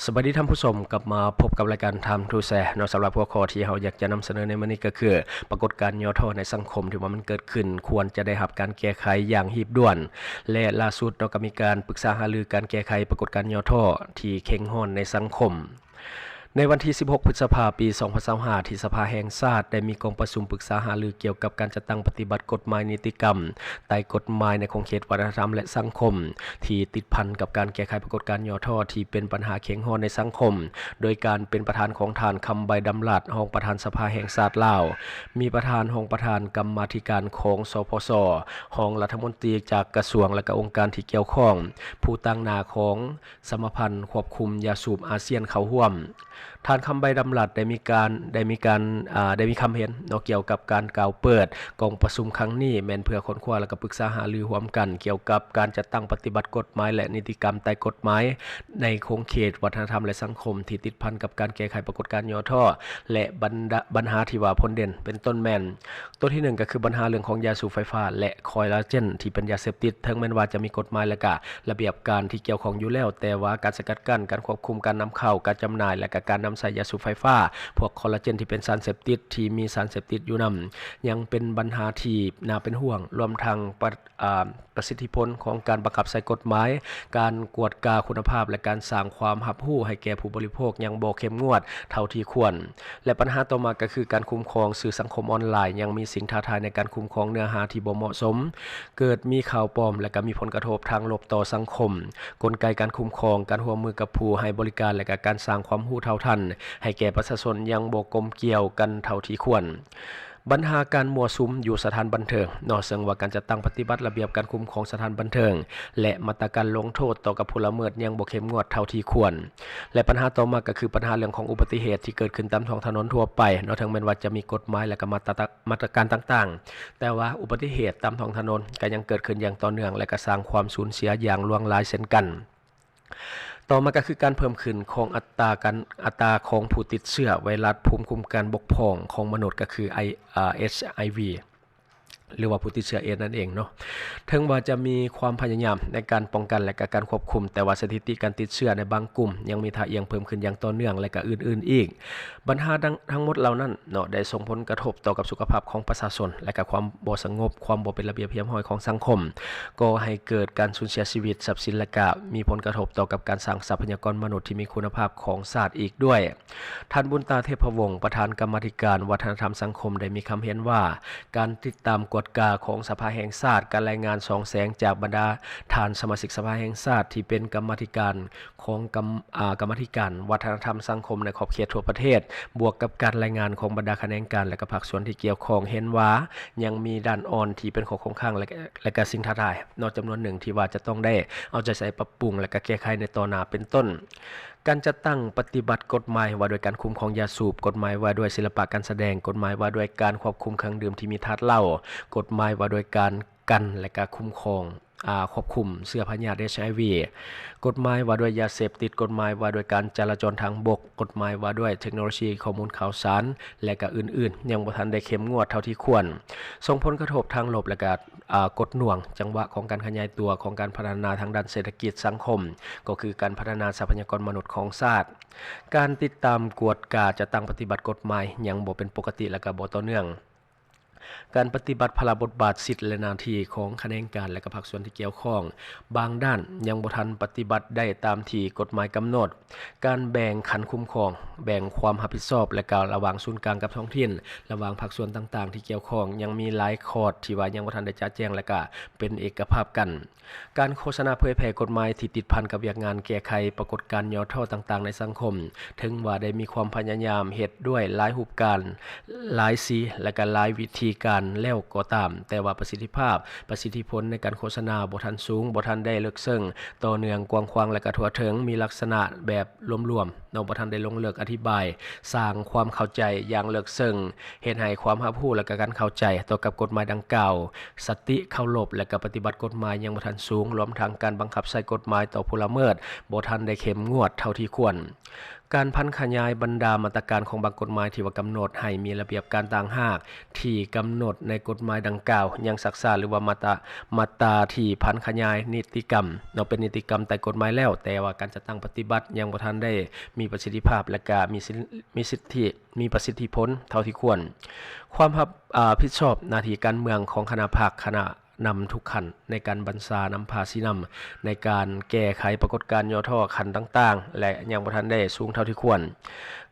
ສະບາຍດີທ່ານຜູ້ຊົມ, ກັບມາພົບກັບລາຍການ Time to Share ເນາະ. ສຳລັບຫົວຂໍ້ທີ່ເຮົາຢາກຈະນຳສະເໜີໃນມື້ນີ້ກໍຄື ປາກົດການຫຍໍ້ທໍ້ໃນສັງຄົມທີ່ວ່າມັນເກີດຂຶ້ນ ຄວນຈະໄດ້ຮັບການແກ້ໄຂຢ່າງຮີບດ່ວນ ແລະ ລ່າສຸດເນາະ ກໍມີການປຶກສາຫາລືການແກ້ໄຂປາກົດການຫຍໍ້ທໍ້ທີ່ເຄັ່ງຮ້ອນໃນສັງຄົມ. ໃນວັນທີສິບຫົກ ພຶດສະພາ ປີສອງພັນຊາວຫ້າ ທີ່ສະພາແຫ່ງຊາດໄດ້ມີກອງປະຊຸມປຶກສາຫາລືກ່ຽວກັບການຈັດຕັ້ງປະຕິບັດກົດໝາຍນິຕິກຳ ໃຕ້ກົດໝາຍໃນຂົງເຂດວັດທະນະທຳ ແລະ ສັງຄົມ ທີ່ຕິດພັນກັບການແກ້ໄຂປາກົດການຫຍໍ້ທໍ້ທີ່ເປັນບັນຫາເຄັ່ງຮ້ອນໃນສັງຄົມ, ໂດຍການເປັນປະທານຂອງທ່ານ ຄຳໃບ ດຳລັດ ຮອງປະທານສະພາແຫ່ງຊາດລາວ, ມີປະທານ, ຮອງປະທານກຳມາທິການຂອງ ສພຊ, ຮອງລັດຖະມົນຕີຈາກກະຊວງ ແລະ ກະອົງການທີ່ກ່ຽວຂ້ອງ, ຜູ້ຕາງໜ້າຂອງ ສະມາພັນຄວບຄຸມຢາສູບອາຊຽນເຂົ້າຮ່ວມ. ທ່ານ ຄຳໃບ ດຳລັດ ໄດ້ມີການ, ໄດ້ມີການ, ອາ, ໄດ້ມີຄຳເຫັນເນາະ ກ່ຽວກັບການກ່າວເປີດກອງປະຊຸມຄັ້ງນີ້ ແມ່ນເພື່ອຄົ້ນຄວ້າ ແລະ ກໍປຶກສາຫາລືຮ່ວມກັນ ກ່ຽວກັບການຈັດຕັ້ງປະຕິບັດກົດໝາຍ ແລະ ນິຕິກຳໃຕ້ກົດໝາຍໃນຂົງເຂດວັດທະນະທຳ ແລະ ສັງຄົມ ທີ່ຕິດພັນກັບການແກ້ໄຂປາກົດການຫຍໍ້ທໍ້ ແລະ ບັນດາ, ບັນຫາທີ່ວ່າພົ້ນເດັ່ນ ເປັນຕົ້ນແມ່ນ ຕົວທີໜຶ່ງກໍຄືບັນຫາເລື່ອງຂອງຢາສູບໄຟຟ້າ ແລະ ຄໍລາເຈັນ ທີ່ເປັນຢາເສບຕິດ, ເຖິງແມ່ນວ່າຈະມີກົດໝາຍ ແລະ ກະລະບຽບການທີ່ກ່ຽວຂ້ອງຢູ່ແລ້ວ, ແຕ່ວ່າການສະກັດກັ້ນ, ການຄວບຄຸມການນຳເຂົ້າ, ການຈຳໜ່າຍ ແລະ ກະການນຳໃຊ້ຢາສູບໄຟຟ້າ, ພວກຄໍລາເຈັນທີ່ເປັນສານເສບຕິດ, ທີ່ມີສານເສບຕິດຢູ່ນຳ, ຍັງເປັນບັນຫາທີ່ໜ້າເປັນຫ່ວງ, ລວມທັງປະ, ອາ, ປະສິດທິຜົນຂອງການບັງຄັບໃຊ້ກົດໝາຍ, ການກວດກາຄຸນນະພາບ ແລະ ການສ້າງຄວາມຮັບຮູ້ໃຫ້ແກ່ຜູ້ບໍລິໂພກຍັງບໍ່ເຂັ້ມງວດເທົ່າທີ່ຄວນ. ແລະ ບັນຫາຕໍ່ມາກໍຄືການຄຸ້ມຄອງສື່ສັງຄົມອອນລາຍ ຍັງມີສິ່ງທ້າທາຍໃນການຄຸ້ມຄອງເນື້ອຫາທີ່ບໍ່ເໝາະສົມ, ເກີດມີຂ່າວປອມ ແລະ ກໍມີຜົນກະທົບທາງລົບຕໍ່ສັງຄົມ, ກົນໄກການຄຸ້ມຄອງ, ການຮ່ວມມືກັບຜູ້ໃຫ້ບໍລິການ ແລະ ກໍການສ້າງຄວາມຮູ້ເທົ່າທັນໃຫ້ແກ່ປະຊາຊົນຍັງບໍ່ກົມກ່ຽວກັນເທົ່າທີ່ຄວນ. ບັນຫາການມົ້ວສຸມຢູ່ສະຖານບັນເທີງເນາະ, ເຊິ່ງວ່າການຈັດຕັ້ງປະຕິບັດລະບຽບການຄຸ້ມຄອງສະຖານບັນເທີງ ແລະ ມາດຕະການລົງໂທດຕໍ່ກັບຜູ້ລະເມີດຍັງບໍ່ເຂັ້ມງວດເທົ່າທີ່ຄວນ. ແລະ ບັນຫາຕໍ່ມາກໍຄືບັນຫາເລື່ອງຂອງອຸບັດຕິເຫດທີ່ເກີດຂຶ້ນຕາມທ້ອງຖະໜົນທົ່ວໄປເນາະ, ເຖິງແມ່ນວ່າຈະມີກົດໝາຍ ແລະ ກໍມາດຕະ, ມາດຕະການຕ່າງໆ, ແຕ່ວ່າອຸບັດຕິເຫດຕາມທ້ອງຖະໜົນກໍຍັງເກີດຂຶ້ນຢ່າງຕໍ່ເນື່ອງ ແລະ ກໍສ້າງຄວາມສູນເສຍຢ່າງຫຼວງຫຼາຍເຊັ່ນກັນ. ຕໍ່ມາກໍຄືການເພີ່ມຂຶ້ນຂອງອັດຕາການ, ອັດຕາຂອງຜູ້ຕິດເຊື້ອໄວຣັສພູມຄຸ້ມກັນບົກຜ່ອງຂອງມະນຸດ ກໍຄື ໄອ, ອາ, ເອັດໄອວີ ຫຼືວ່າຜູ້ຕິດເຊື້ອເອດສ໌ນັ້ນເອງເນາະ. ເຖິງວ່າຈະມີຄວາມພະຍາຍາມໃນການປ້ອງກັນ ແລະ ກະການຄວບຄຸມ, ແຕ່ວ່າສະຖິຕິການຕິດເຊື້ອໃນບາງກຸ່ມຍັງມີທ່າອ່ຽງເພີ່ມຂຶ້ນຢ່າງຕໍ່ເນື່ອງ ແລະ ກະອື່ນໆອີກ. ບັນຫາດັ່ງ, ທັງໝົດເຫຼົ່ານັ້ນເນາະ ໄດ້ສົ່ງຜົນກະທົບຕໍ່ກັບສຸຂະພາບຂອງປະຊາຊົນ ແລະ ກະຄວາມບໍ່ສະຫງົບ, ຄວາມບໍ່ເປັນລະບຽບຮຽບຮ້ອຍຂອງສັງຄົມ, ກໍ່ໃຫ້ເກີດການສູນເສຍຊີວິດ, ຊັບສິນ ແລະ ກະມີຜົນກະທົບຕໍ່ກັບການສ້າງຊັບພະຍາກອນມະນຸດທີ່ມີຄຸນນະພາບຂອງຊາດອີກດ້ວຍ. ທ່ານ ບຸນຕາ ເທບພະວົງ ປະທານກຳມາທິການວັດທະນະທຳສັງຄົມ ໄດ້ມີຄຳເຫັນວ່າ ການຕິດຕາມກວດກາຂອງສະພາແຫ່ງຊາດ, ການລາຍງານສ່ອງແສງຈາກບັນດາທ່ານສະມາຊິກສະພາແຫ່ງຊາດທີ່ເປັນກຳມາທິການ ຂອງກຳ, ອາ, ກຳມາທິການວັດທະນະທຳສັງຄົມໃນຂອບເຂດທົ່ວປະເທດ, ບວກກັບການລາຍງານຂອງບັນດາຂະແໜງການ ແລະ ກະພາກສ່ວນທີ່ກ່ຽວຂ້ອງ ເຫັນວ່າຍັງມີດ້ານອ່ອນທີ່ເປັນຂໍ້ຄົງຄ້າງ ແລະ ແລະ ກະສິ່ງທ້າທາຍເນາະ ຈຳນວນໜຶ່ງທີ່ວ່າຈະຕ້ອງໄດ້ເອົາໃຈໃສ່ປັບປຸງ ແລະ ກະແກ້ໄຂໃນຕໍ່ໜ້າ ເປັນຕົ້ນ ການຈັດຕັ້ງປະຕິບັດກົດໝາຍວ່າດ້ວຍການຄຸ້ມຄອງຢາສູບ, ກົດໝາຍວ່າດ້ວຍສິລະປະການສະແດງ, ກົດໝາຍວ່າດ້ວຍການຄວບຄຸມເຄື່ອງດື່ມທີ່ມີທາດເຫຼົ້າ, ກົດໝາຍວ່າດ້ວຍການ ກັນ ແລະ ກະຄຸ້ມຄອງ, ອາ, ຄວບຄຸມເຊື້ອພະຍາດ ເອັດໄອວີ, ກົດໝາຍວ່າດ້ວຍຢາເສບຕິດ, ກົດໝາຍວ່າດ້ວຍການຈະລາຈອນທາງບົກ, ກົດໝາຍວ່າດ້ວຍເທັກໂນໂລຊີຂໍ້ມູນຂ່າວສານ ແລະ ກະອື່ນໆ ຍັງບໍ່ທັນໄດ້ເຂັ້ມງວດເທົ່າທີ່ຄວນ, ສົ່ງຜົນກະທົບທາງລົບ ແລະ ກະ, ອາ, ກົດໜ່ວງຈັງຫວະຂອງການຂະຫຍາຍຕົວຂອງການພັດທະນາທາງດ້ານເສດຖະກິດສັງຄົມ, ກໍຄືການພັດທະນາຊັບພະຍາກອນມະນຸດຂອງຊາດ. ການຕິດຕາມກວດກາຈັດຕັ້ງປະຕິບັດກົດໝາຍຍັງບໍ່ເປັນປົກກະຕິ ແລະ ກະບໍ່ຕໍ່ເນື່ອງ. ການປະຕິບັດພາລະບົດບາດ, ສິດ ແລະ ໜ້າທີ່ຂອງຂະແໜງການ ແລະ ກະພາກສ່ວນທີ່ກ່ຽວຂ້ອງ ບາງດ້ານຍັງບໍ່ທັນປະຕິບັດໄດ້ຕາມທີ່ກົດໝາຍກຳນົດ. ການແບ່ງຂັ້ນຄຸ້ມຄອງ, ແບ່ງຄວາມຮັບຜິດຊອບ ແລະ ກະລະຫວ່າງສູນກາງກັບທ້ອງຖິ່ນ, ລະຫວ່າງພາກສ່ວນຕ່າງໆທີ່ກ່ຽວຂ້ອງ ຍັງມີຫຼາຍຂອດທີ່ວ່າຍັງບໍ່ທັນໄດ້ຈະແຈ້ງ ແລະ ກະເປັນເອກະພາບກັນ. ການໂຄສະນາເຜີຍແຜ່ກົດໝາຍທີ່ຕິດພັນກັບວຽກງານແກ້ໄຂປາກົດການຫຍໍ້ທໍ້ຕ່າງໆໃນສັງຄົມ, ເຖິງວ່າໄດ້ມີຄວາມພະຍາຍາມເຮັດດ້ວຍຫຼາຍຮູບການ, ຫຼາຍສີ ແລະ ກະຫຼາຍວິທີການແລ້ວກໍຕາມ, ແຕ່ວ່າປະສິດທິພາບ, ປະສິດທິຜົນໃນການໂຄສະນາບໍ່ທັນສູງ, ບໍ່ທັນໄດ້ເລິກເຊິ່ງ, ຕໍ່ເນື່ອງ, ກວ້າງຂວາງ ແລະ ກະທົ່ວເຖິງ, ມີລັກສະນະແບບລວມໆ ເນາະ, ບໍ່ທັນໄດ້ລົງເລິກອະທິບາຍ, ສ້າງຄວາມເຂົ້າໃຈຢ່າງເລິກເຊິ່ງ, ເຮັດໃຫ້ຄວາມຮັບຮູ້ ແລະ ກະການເຂົ້າໃຈຕໍ່ກັບກົດໝາຍດັ່ງກ່າວ, ສະຕິເຄົາລົບ ແລະ ກະປະຕິບັດກົດໝາຍຍັງບໍ່ທັນສູງ, ລວມທັງການບັງຄັບໃຊ້ກົດໝາຍຕໍ່ຜູ້ລະເມີດບໍ່ທັນໄດ້ເຂັ້ມງວດເທົ່າທີ່ຄວນ. ການຜັນຂະຫຍາຍບັນດາມາດຕະການຂອງບາງກົດໝາຍທີ່ວ່າກຳນົດໃຫ້ມີລະບຽບການຕ່າງຫາກ ທີ່ກຳນົດໃນກົດໝາຍດັ່ງກ່າວ ຍັງຊັກຊ້າ ຫຼືວ່າມາດຕາ ມາດຕາທີ່ຜັນຂະຫຍາຍນິຕິກຳເນາະ ເປັນນິຕິກຳໃຕ້ກົດໝາຍແລ້ວ, ແຕ່ວ່າການຈັດຕັ້ງປະຕິບັດຍັງບໍ່ທັນໄດ້ມີປະສິດທິພາບ ແລະກະມີສິ ມີສິດທິ ມີປະສິດທິຜົນເທົ່າທີ່ຄວນ. ຄວາມຮັບ ອາ ຜິດຊອບໜ້າທີ່ການເມືອງຂອງຄະນະພັກ ຄະນະ ນຳທຸກຂັ້ນໃນການບັນຊານຳພາຊີ້ນຳໃນການແກ້ໄຂປາກົດການຫຍໍ້ທໍ້ຂັ້ນຕ່າງໆ ແລະ ຍັງບໍ່ທັນໄດ້ສູງເທົ່າທີ່ຄວນ.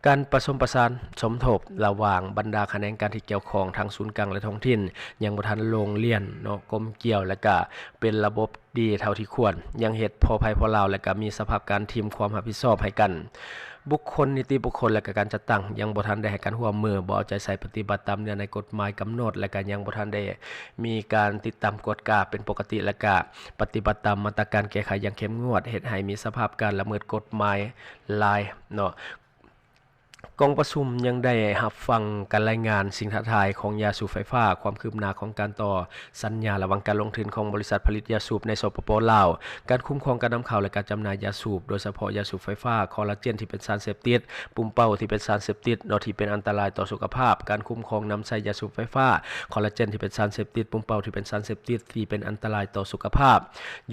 ການປະສົມປະສານສົມທົບລະຫວ່າງບັນດາຂະແໜງການທີ່ກ່ຽວຂ້ອງທັງສູນກາງ ແລະ ທ້ອງຖິ່ນ ຍັງບໍ່ທັນລົງລຽນເນາະ ກົມກ່ຽວ ແລະ ກະເປັນລະບົບດີເທົ່າທີ່ຄວນ, ຍັງເຮັດພໍໃຜພໍລາວ ແລະ ກະມີສະພາບການຖິ້ມຄວາມຮັບຜິດຊອບໃຫ້ກັນ. ບຸກຄົນ, ນິຕິບຸກຄົນ ແລະ ກະການຈັດຕັ້ງ ຍັງບໍ່ທັນໄດ້ໃຫ້ການຮ່ວມມື, ບໍ່ເອົາໃຈໃສ່ປະຕິບັດຕາມເນື້ອໃນກົດໝາຍກຳນົດ ແລະ ກະຍັງບໍ່ທັນໄດ້ມີການຕິດຕາມກວດກາເປັນປົກກະຕິ ແລະ ກະປະຕິບັດຕາມມາດຕະການແກ້ໄຂຢ່າງເຂັ້ມງວດ, ເຮັດໃຫ້ມີສະພາບການລະເມີດກົດໝາຍຫຼາຍເນາະ. ກອງປະຊຸມຍັງໄດ້ຮັບຟັງການລາຍງານສິ່ງທ້າທາຍຂອງຢາສູບໄຟຟ້າ, ຄວາມຄືບໜ້າຂອງການຕໍ່ ສັນຍາລະຫວ່າງການລົງທຶນຂອງບໍລິສັດຜະລິດຢາສູບໃນ ສປປ ລາວ, ການຄຸ້ມຄອງການນຳເຂົ້າ ແລະ ການຈຳໜ່າຍຢາສູບ, ໂດຍສະເພາະຢາສູບໄຟຟ້າ, ຄໍລາເຈນທີ່ເປັນສານເສບຕິດ, ປຸມເປົ້າທີ່ເປັນສານເສບຕິດເນາະ ທີ່ເປັນອັນຕະລາຍຕໍ່ສຸຂະພາບ, ການຄຸ້ມຄອງນຳໃຊ້ຢາສູບໄຟຟ້າ, ຄໍລາເຈນທີ່ເປັນສານເສບຕິດ, ປຸມເປົ້າທີ່ເປັນສານເສບຕິດທີ່ເປັນອັນຕະລາຍຕໍ່ສຸຂະພາບ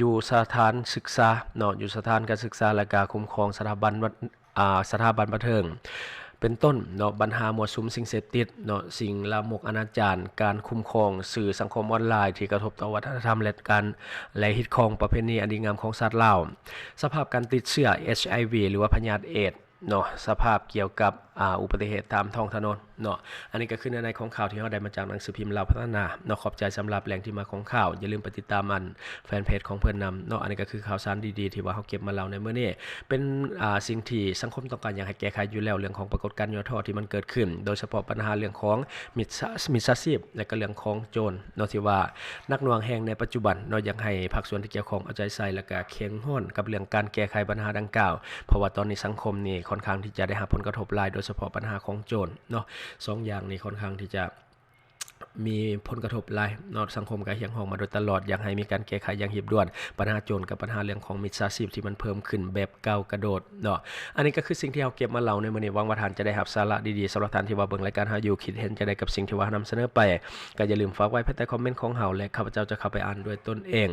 ຢູ່ສະຖານສຶກສາເນາະ, ຢູ່ສະຖານການສຶກສາ ແລະ ການຄຸ້ມຄອງສະຖາບັນ ອາ ສະຖາບັນບັນເທີງ ເປັນຕົ້ນເນາະ, ບັນຫາມົ້ວສຸມສິ່ງເສບຕິດເນາະ, ສິ່ງລາມົກອະນາຈານ, ການຄຸ້ມຄອງສື່ສັງຄົມອອນລາຍທີ່ກະທົບຕໍ່ວັດທະນະທຳ ແລະ ການ ແລະ ຮີດຄອງປະເພນີອັນດີງາມຂອງຊາດລາວ, ສະພາບການຕິດເຊື້ອ ເອັດໄອວີ ຫຼືວ່າພະຍາດເອດສເນາະ, ສະພາບກ່ຽວກັບ ອາ ອຸບັດຕິເຫດຕາມທ້ອງຖະໜົນເນາະ. ອັນນີ້ກະຄືເນື້ອໃນຂອງຂ່າວທີ່ເຮົາໄດ້ມາຈາກໜັງສືພິມລາວພັດທະນາເນາະ. ຂອບໃຈສຳລັບແຫຼ່ງທີ່ມາຂອງຂ່າວ, ຢ່າລືມໄປຕິດຕາມອັນ ແຟນເພຈຂອງເພິ່ນນຳເນາະ. ອັນນີ້ກໍຄືຂ່າວສານດີໆທີ່ວ່າເຮົາເກັບມາເລົ່າໃນມື້ນີ້ ເປັນ ອາ ສິ່ງທີ່ສັງຄົມຕ້ອງການຢາກໃຫ້ແກ້ໄຂຢູ່ແລ້ວ, ເລື່ອງຂອງປາກົດການຫຍໍ້ທໍ້ທີ່ມັນເກີດຂຶ້ນ, ໂດຍສະເພາະບັນຫາເລື່ອງຂອງມິດສາ ມິດສາຊີບ ແລະ ກໍເລື່ອງຂອງໂຈນເນາະ ທີ່ວ່າໜັກໜ່ວງແຮງໃນປັດຈຸບັນເນາະ. ຢາກໃຫ້ພາກສ່ວນທີ່ກ່ຽວຂ້ອງເອົາໃຈໃສ່ ແລະ ກໍເຄັ່ງຮ້ອນກັບເລື່ອງການແກ້ໄຂບັນຫາດັ່ງກ່າວ, ເພາະວ່າຕອນນີ້ສັງຄົມນີ້ຄ່ອນຂ້າງທີ່ຈະໄດ້ຮັບຜົນກະທົບຫຼາຍ, ໂດຍສະເພາະບັນຫາຂອງໂຈນເນາະ. ສອງຢ່າງນີ້ຄ່ອນຂ້າງທີ່ຈະ ມີຜົນກະທົບຫຼາຍເນາະ, ສັງຄົມກໍຮຽກຮ້ອງມາໂດຍຕະຫຼອດ, ຢາກໃຫ້ມີການແກ້ໄຂຢ່າງຮີບດ່ວນ ບັນຫາໂຈນກັບບັນຫາເລື່ອງຂອງມິດສາຊີບທີ່ມັນເພີ່ມຂຶ້ນແບບກ້າວກະໂດດເນາະ. ອັນນີ້ກໍຄືສິ່ງທີ່ເຮົາເກັບມາເລົ່າໃນມື້ນີ້, ຫວັງວ່າທ່ານຈະໄດ້ຮັບສາລະດີໆ. ສຳລັບທ່ານທີ່ວ່າເບິ່ງລາຍການເຮົາຢູ່, ຄິດເຫັນຈັ່ງໃດກັບສິ່ງທີ່ວ່າເຮົານຳສະເໜີໄປ, ກໍຢ່າລືມຝາກໄວ້ພາຍໃຕ້ຄອມເມັນຂອງເຮົາ ແລະ ຂ້າພະເຈົ້າຈະເຂົ້າໄປອ່ານດ້ວຍຕົນເອງ.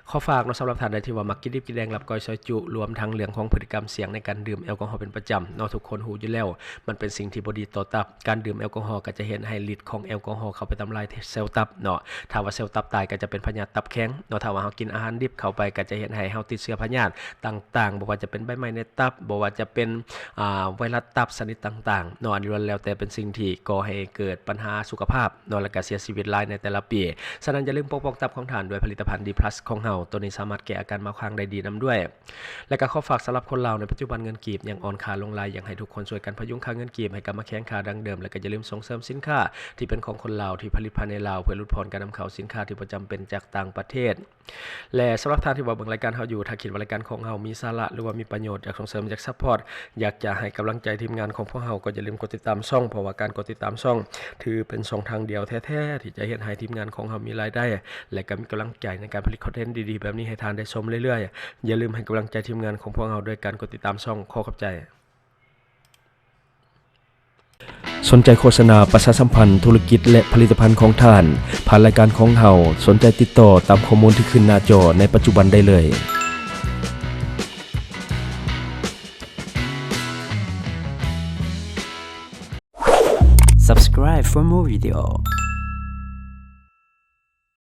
ຂໍຝາກເນາະ, ສຳລັບທ່ານໃດທີ່ວ່າມັກກິນດິບກິນແດງ ລັບກ້ອຍ ຊອຍຈຸ, ລວມທັງເລື່ອງຂອງພຶດຕິກຳສ່ຽງໃນການດື່ມແອລກໍຮໍເປັນປະຈຳເນາະ, ທຸກຄົນຮູ້ຢູ່ແລ້ວ ມັນເປັນສິ່ງທີ່ບໍ່ດີຕໍ່ຕັບ. ການດື່ມແອລກໍຮໍກໍຈະເຮັດໃຫ້ລິດຂອງແອລກໍຮໍເຂົ້າໄປທຳລາຍເຊວຕັບເນາະ. ຖ້າວ່າເຊວຕັບຕາຍກໍຈະເປັນພະຍາດຕັບແຂງເນາະ. ຖ້າວ່າເຮົາກິນອາຫານດິບເຂົ້າໄປກໍຈະເຮັດໃຫ້ເຮົາຕິດເຊື້ອພະຍາດຕ່າງໆ, ບໍ່ວ່າຈະເປັນໃບໄມ້ໃນຕັບ, ບໍ່ວ່າຈະເປັນ ອາ ໄວຣັສຕັບຊະນິດຕ່າງໆເນາະ. ອັນນີ້ລ້ວນແລ້ວແຕ່ເປັນສິ່ງທີ່ກໍ່ໃຫ້ເກີດບັນຫາສຸຂະພາບເນາະ ແລະ ກະເສຍຊີວິດຫຼາຍໃນແຕ່ລະປີ. ສະນັ້ນຢ່າລືມປົກປ້ອງຕັບຂອງທ່ານດ້ວຍຜະລິດຕະພັນ ດີພລັສ ຂອງເຮົາ. ໂຕນີ້ສາມາດແກ້ອາການເມົາຄ້າງໄດ້ດີນຳດ້ວຍ. ແລະ ກໍຂໍຝາກສຳລັບຄົນລາວໃນປັດຈຸບັນເງິນກີບຍັງອ່ອນຄ່າລົງຫຼາຍ, ຢາກໃຫ້ທຸກຄົນຊ່ວຍກັນພະຍຸງຄ່າເງິນກີບໃຫ້ກັບມາແຂງຄ່າດັ່ງເດີມ, ແລະ ກໍຢ່າລືມສົ່ງເສີມສິນຄ້າທີ່ເປັນຂອງຄົນລາວ ທີ່ຜະລິດພາຍໃນລາວ ເພື່ອຫຼຸດຜ່ອນການນຳເຂົ້າສິນຄ້າທີ່ບໍ່ຈຳເປັນຈາກຕ່າງປະເທດ. ແລະ ສຳລັບທ່ານທີ່ວ່າເບິ່ງລາຍການເຮົາຢູ່, ຖ້າຄິດວ່າລາຍການຂອງເຮົາມີສາລະ ຫຼືວ່າມີປະໂຫຍດ, ຢາກສົ່ງເສີມ, ຢາກຊັບພອດ, ຢາກຈະໃຫ້ກຳລັງໃຈທີມງານຂອງພວກເຮົາ, ກໍຢ່າລືມກົດຕິດຕາມຊ່ອງ, ເພາະວ່າການກົດຕິດຕາມຊ່ອງ ຖືເປັນຊ່ອງທາງດຽວແທ້ໆທີ່ຈະເຮັດໃຫ້ທີມງານຂອງເຮົາມີລາຍໄດ້ ແລະ ກໍມີກຳລັງໃຈໃນການຜະລິດຄອນເທັນດີໆແບບນີ້ໃຫ້ທ່ານໄດ້ຊົມເລື້ອຍໆ. ຢ່າລືມໃຫ້ກຳລັງໃຈທີມງານຂອງພວກເຮົາດ້ວຍການກົດຕິດຕາມຊ່ອງ. ຂໍຂອບໃຈ. ສົນໃຈໂຄສະນາປະຊາສຳພັນທຸລະກິດ ແລະ ຜະລິດຕະພັນຂອງທ່ານ ຜ່ານລາຍການຂອງເຮົາ, ສົນໃຈຕິດຕໍ່ຕາມຂໍ້ມູນທີ່ຂຶ້ນໜ້າຈໍໃນປັດຈຸບັນໄດ້ເລີຍ. Subscribe for more video.